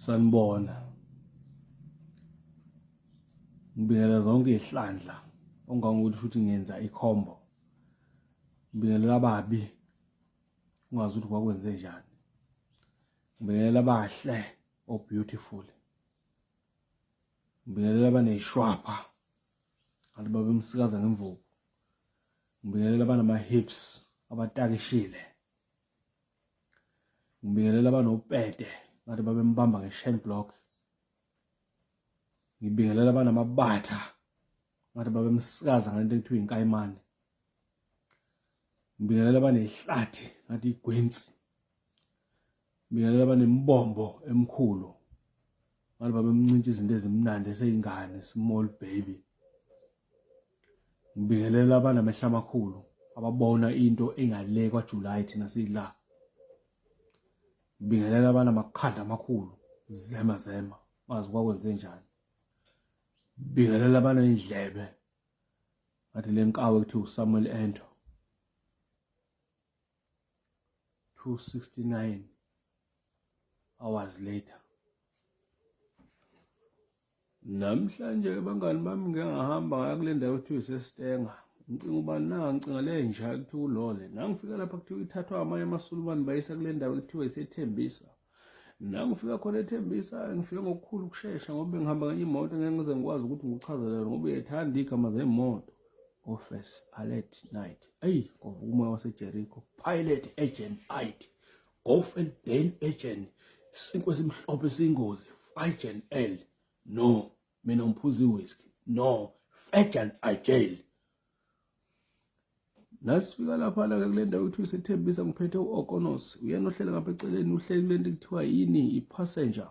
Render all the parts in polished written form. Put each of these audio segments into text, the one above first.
Sanibona. Ngibingelela zonke izihlandla ongangokuthi futhi ngenza ikhombo. Ngibingelela ababi ungazi ukuthi kwakwenze njani. Ngibingelela abahle o beautiful. Ngibingelela abaneshwapha ngathi babemsikaza ngemvubu. Ngibingelela abanama hips abatakishile. Ngibingelela abanopete ngathi babembamba nge-shen block. Ngibingelela abanamabatha ngathi babemsikaza ngento ekuthiwa inkayimane. Ngibingelela abanehlathi ngathi igwensi. Ngibingelela abanembombo emkhulu ngathi babemncintsha izinto ezimnandi eseyingane small baby. Ngibingelela abanamehlo amakhulu ababona into engale kwaJuly thina sila. Ngibingelela abanamakhanda amakhulu zema zema bazi kwakwenze njani. Ngibingelela abanendlebe ngathi le nkawu ekuthiwa uSamuel Ento 269 hours later. Namhlanje ke bangani bami ngike ngahamba ngaya kule ndawo ekuthiwa iseStenga. Ngicinga ubani na ngicinga le nja ekuthiwa uLole. Nangifika lapha kuthiwa ithathwa amanye amaSulumane bayisa kule ndawo ekuthiwa iseThembisa. Nangifika khona eThembisa ngifike ngokukhulu ukushesha ngoba bengihamba ngenye imoto ngeke ngize ngikwazi ukuthi ngikuchazele ngoba uyayithanda igama zemoto. Office alert night. Eyi kwavuka umoya waseJericho. Pilot agent eyed. Golf and Dale agent. Isinkwa esimhlophe siyingozi. Figen L. No, mina ngiphuza iwhisky. No, Fajan Ajel. Nasifika lapha la kule ndawo kuthiwa isethembisa ngiphethe u-Okonos. Uyena ohlele ngapha eceleni uhleli kule nto kuthiwa yini i-passenger.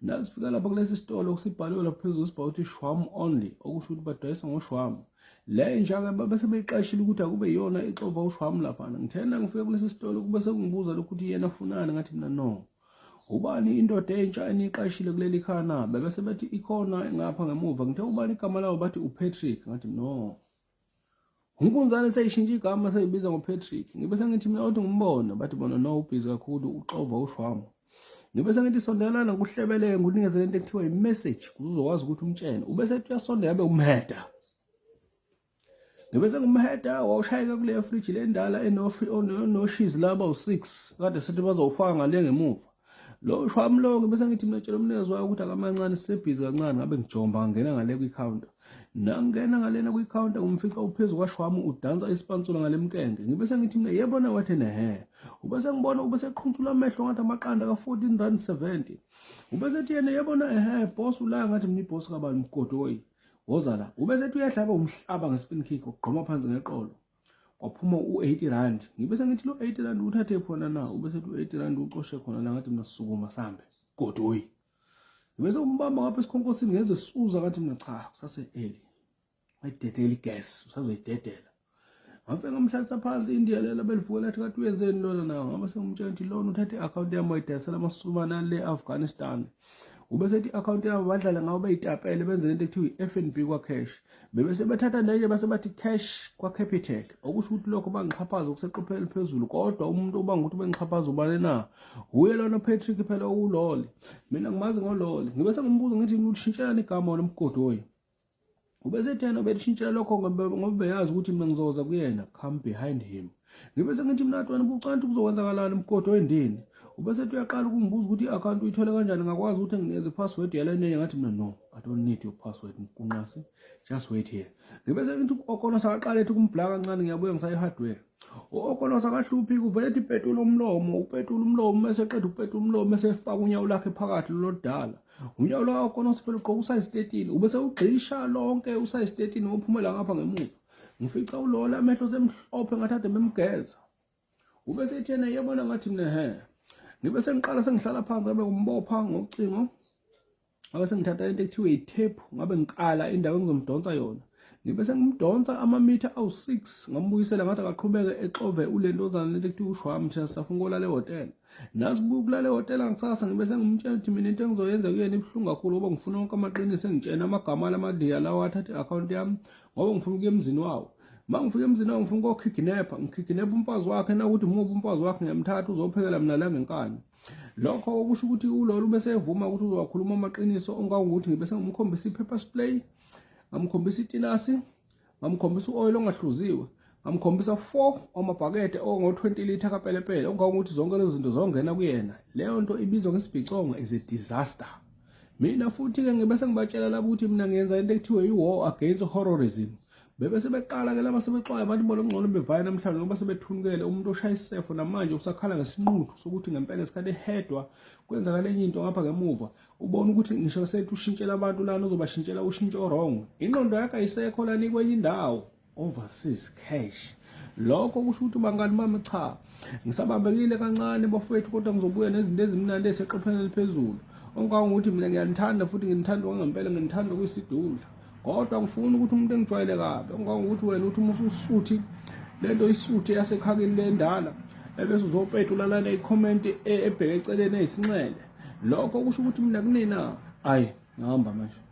Nasifika lapha kulesi sitolo kusibhaliwe lapha phezulu sibhalwe ukuthi shwam only okusho ukuthi badayisa ngoshwamu. Le nja-ke babe sebeyiqashile ukuthi akube yiyona ixova ushwamu laphana. Ngithena ngifika kulesi sitolo kube sekungibuza lokhu ukuthi yena ufunani ngathi mina no. Ubani indoda entsha eniyiqashile kuleli khaya na? Bebe sebethi ikhona ngapha ngemuva. Ngithe ubani igama lawo bathi uPatrick. Ngathi no. Unkunzane seyishintsha igama seyibiza ngoPatrick. Ngibe sengithi mina othi ngimbone bathi bona no ubhizi kakhulu uxova ushwamu. Ngibe sengithi sondelana ngikuhlebele ngikunikeze lento ekuthiwa i-message ukuze uzokwazi ukuthi umtshene. Ube sethi uyasondela abe umheda. Ngibe sengimheda wawushayeka kule fridge lendala enoshizi laba u-6 kade sithi bazowufaka ngale ngemuva. Lo shwami lo ngibe sengithi mina tshela umnikazi wayo ukuthi akamancane sisebhizi kancane ngabe ngijomba ngangena ngale kwi-counter. Nangena ngalena kwi-counter ngimfica uphezu kwashwamu udansa isipansula ngale mkenge. Ngibe sengithi mina yebo na wathi nehe. Ube sengibona ube seqhunsula amehlo ngathi amaqanda ka-14 rand 70. Ube sethi yena yebo na ehe boss ulaya ngathi mina iboss kabani mgodoyi. Woza la. Ube sethi uyahlaba umhlaba nge-spin kick ugqoma phansi ngeqolo. Kwaphuma u-80 rand. Ngibe sengithi lo 80 rand uthathe khona na? Ube sethi u-80 rand ucoshe khona la ngathi mina sukuma sambe. Godoyi. Ngibe sekumbamba ngapha esikhonkosini ngenze suza ngathi mina cha kusase early. Wayidedela igas usazoyidedela. Ngafike ngamhlalisa phansi iNdiya lela belivuka lathi kathi uyenzeni lona na ngaba sengimtshela ukuthi lona uthathe i-akhawunti yami wayidayisela amaSulumane ale Afghanistan. Ube sethi i-akhawunti yabo badlale ngawo beyitapele benze lento ekuthiwa i-FNB kwa-cash. Bebe sebethatha nenye base bathi cash kwa-Capitec. Okusho ukuthi lokho bangixhaphaza okuseqopheleni eliphezulu kodwa umuntu obanga ukuthi bengixhaphaza ubani na? Uye lona Patrick phela uwulole. Mina ngimazi ngolole. Ngibe sengimbuza ngithi ulishintshelani igama wena mgodoyi. Ubese yena ubelishintshela lokho ngoba beyazi ukuthi mina ngizoza kuyena come behind him. Ngibe sengithi mina wena bucanti kuzokwenzakalani mgodi wendini. Ubese ethi uyaqala ukungibuza ukuthi i-account uyithole kanjani ngakwazi ukuthi nginikeze i-password yale nenye ngathi mina no I don't need your password mkunqasi just wait here. Ngibe sengithi u-Okono sakaqala ethi kumbhlaka kancane ngiyabuya ngisaye hardware. U-Okono sakahluphi kuvele ethi petula umlomo upetula umlomo mese eqeda ukupetula umlomo mese efaka unyawo lakhe phakathi lolodala. Unyawo lwakho phela ugqoka usize 13 ube sewugxisha lonke usize 13 uphumela ngapha ngemuva. Ngifica uLola amehlo semhlophe ngathi ade bemgeza. Ube sethena yebona ngathi mina he. Ngibe sengiqala sengihlala phansi ngabe ngumbopha ngocingo. Ngabe sengithatha into ekuthiwa i-tape ngabe ngikala indawo engizomdonsa yona. Ngibe sengimdonsa amamitha awu-6 ngambuyisela ngathi akaqhubeke exove ulentozana lento ekuthiwa ushwami thina sisafuna ukolala ehhotela. Nasibuya ukulala ehhotela ngisasa ngibe sengimtshela ukuthi mina into engizoyenza kuyena ibuhlungu kakhulu ngoba ngifuna wonke amaqiniso engitshena amagama alamadiya lawa athathe i-akhawunti yami ngoba ngifuna ukuya emzini wawo. Uma ngifika emzini wawo ngifuna ukokhiginepha ngikhiginepha umfazi wakhe nakuthi muphi umfazi wakhe ngiyamthatha uzophekela mina la ngenkani. Lokho okusho ukuthi ulolu bese evuma ukuthi uzowakhuluma amaqiniso ongangokuthi ngibe sengimkhombisa i-pepper spray, ngamkhombisa itinasi, ngamkhombisa u-oil ongahluziwe, ngamkhombisa 4 amabhakede ongo-20 litha kapelepele, okungangokuthi zonke lezo zinto zongena kuyena. Leyo nto ibizwa ngesibhicongo is a disaster. Mina futhi-ke ngibe sengibatshela labo ukuthi mina ngiyenza into ekuthiwe i-war against horrorism. Bebe sebeqala ke laba sebexwaya bathi bona ngcono bevaya namhlanje ngoba sebethunukele. Umuntu oshaya isefo namanje usakhala ngesinquthu sokuthi ngempela isikhathi ehedwa kwenzakala enye into ngapha ngemuva. Ubona ukuthi ngisho sethi ushintshela abantu lana uzobashintshela ushintsho wrong, ingqondo yakhe ayisekho lana, ikwenye indawo, overseas cash. Lokho kusho ukuthi, bangani bami, cha, ngisabambekile kancane bafowethu, kodwa ngizobuya nezinto ezimnandi eziseqopheleni eliphezulu, onkangokuthi mina ngiyanithanda futhi nginithanda kwangempela, nginithanda kuyisidudla, kodwa ngifuna ukuthi umuntu engijwayele kabi, onkangokuthi wena uthi uma ususuthi lento isuthi yasekhakeni lendala, ebese uzopetula lana i-comment ebheke eceleni eyisinxele. Lokho kusho ukuthi mina kunina, ayi, ngihamba manje.